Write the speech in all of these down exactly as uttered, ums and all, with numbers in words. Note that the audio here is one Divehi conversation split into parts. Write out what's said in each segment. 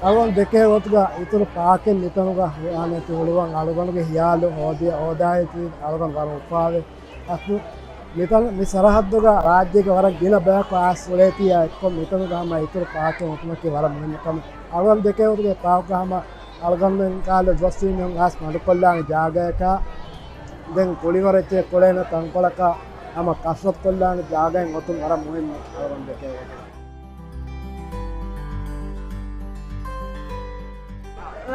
އަޅުގަނޑު ދެކޭ ގޮތުގަ އިތުރު ޕާކެއް މިތަނުގަ ހުރާނެތި ހުޅުވަން އަޅުގަނޑުގެ ހިޔާލު ހޯދިޔަ ހޯދާއިތި އަޅުގަނޑު ވަރަށް އުފާވޭ. އަސްލު މިތަން މި ސަރަހައްދުގަ ރާއްޖޭގެ ވަރަށް ގިނަ ބަޔަކު އައިސް އުޅޭތީ އެއްކޮށް މިތަނުގަ ހަމަ އިތުރު ޕާކެއް ހުއްޓުމަކީ ވަރަށް މުހިންމު ކަމެއް. އަޅުގަނޑު ދެކޭ ގޮތުގަ ޕާކުގަ ހަމަ އަޅުގަނޑުމެން ކާލެ ދުވަސްވީމީހުން އައިސް މަޑުކޮށްލާނެ ޖާގަޔަކާ، ދެން ކުޅިވަރެއްޗެއް ކުޅޭނެ ތަންކޮޅަކަށް ހަމަ ކަސްރަތު ކޮށްލާނެ ޖާގައެއް އޮތުން ވަރަށް މުހިންމު އަޅުގަނޑު ދެކޭ ގޮތުގަ.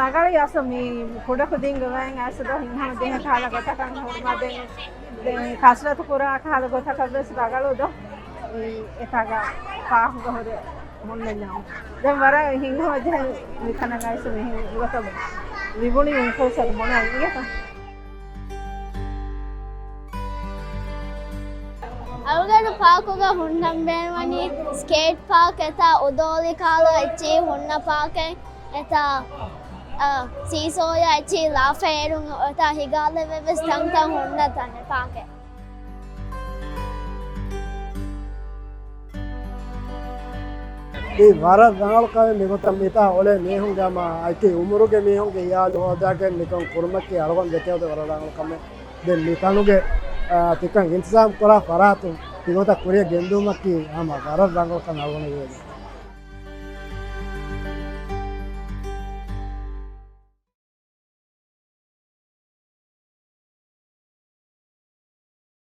ރަގަޅީ އަސްލު މި ކުޑަކުދިންގެ ވައިން އައިސް ދޯ ހިތްހަމަ ޖެހޭ ކަހަލަ ގޮތަކަށް ހުރުމާ ދެން، ދެން ކަސްރަތު ކުރާ ކަހަލަ ގޮތަކަށް ވެސް ރަގަޅު ދޯ. މި އެތާގަ ފާހުގަ ހުރެ ހުންނަންޏާ. ދެން ވަރަށް ހިތްހަމަ ޖެހޭ މިތަނަށް އައިސް މިހެން ނުވަތަ ވިބުނި އިންފުއެންސަރު ބުނާ އިނގޭތަ؟ އަޅުގަނޑު ޕާކުގަ ހުންނަން ބޭނުންވަނީ ސްކޭޓް ޕާކް އެތާ އުދޯލި ކަހަލަ އެއްޗިހި ހުންނަ ޕާކެއް އެތާ، އަ، ސީސޯޔާ އެއްޗިހި ލާފަ އޭރުން އެތާ ހިގާލެވޭ ވެސް ތަންތަން ހުންނަ ތަނެއް ޕާކެއް. އެ ވަރަށް ރަނގަޅު ކަމެއް މިގޮތަށް މިތާ އުޅޭ މީހުންގެ ހަމަ އައިކި އުމުރުގެ މީހުންގެ ހިޔާލު ހޯދާގެން މިކަން ކުރުމަކީ އަޅުގަނޑު ދެކެވަޑަ ވަރަށް ރަނގަޅު ކަމެއް. ދެން މި ތަނުގެ، އާ، ތިކަން އިންތިޒާމް ކުރާ ފަރާތުން ތިގޮތަށް ކުރިއަށް ގެންދުމަކީ ހަމަ ވަރަށް ރަނގަޅު ކަމެއް އަޅުގަނޑު ވެގެން.